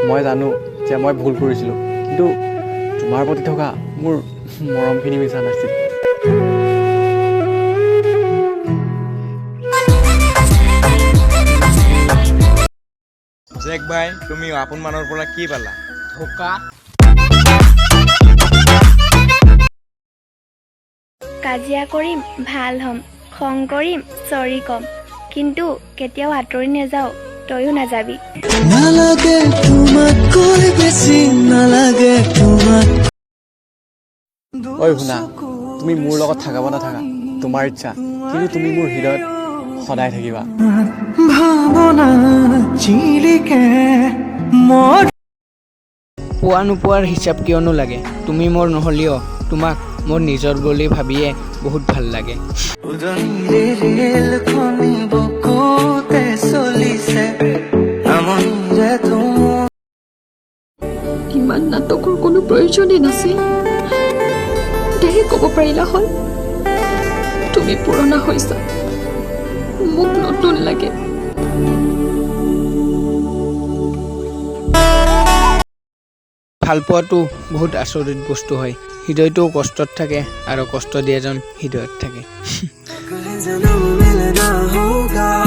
মই জানো যে মই ভুল কৰিছিলোঁ, কিন্তু তোমাৰ প্ৰতি থকা মোৰ মৰমখিনি মিছা নাছিল। জেক ভাই, তুমি আপোন মানুহৰ পৰা কি পালা? ধোকা। কাজিয়া কৰিম, ভাল হ'ম, খং কৰিম, চৰি ক'ম, কিন্তু কেতিয়াও আঁতৰি নাযাওঁ, তয়ো নাযাবি। নালাগে তোমাতকৈ বেছি, নালাগে তোমাক। ঐ শুনা, তুমি মোৰ লগত থাকা বা নাথাকা তোমাৰ ইচ্ছা, কিন্তু তুমি মোৰ হৃদয়ত সদায় থাকিবা। ভাৱনা জিলিকে মোৰ। পোৱা নোপোৱাৰ হিচাপ কিয়নো লাগে? তুমি মোৰ নহ'লেও তোমাক মোৰ নিজৰ বুলি ভাবিয়ে বহুত ভাল লাগে। উজনিৰে ৰেলখনি বুকুতে চলিছে আমনিৰে তোমাৰ। ইমান নাটকৰ কোনো প্ৰয়োজনেই নাছিল। তেহে ক'ব পাৰিলা হয়, তুমি পুৰণা হৈছা, মোক নতুন লাগে। ভাল পোৱাটো বহুত আচৰিত বস্তু হয়। হৃদয়টো কষ্টত থাকে আৰু কষ্ট দিয়াজন হৃদয়ত থাকে। जन्म मिलना होगा।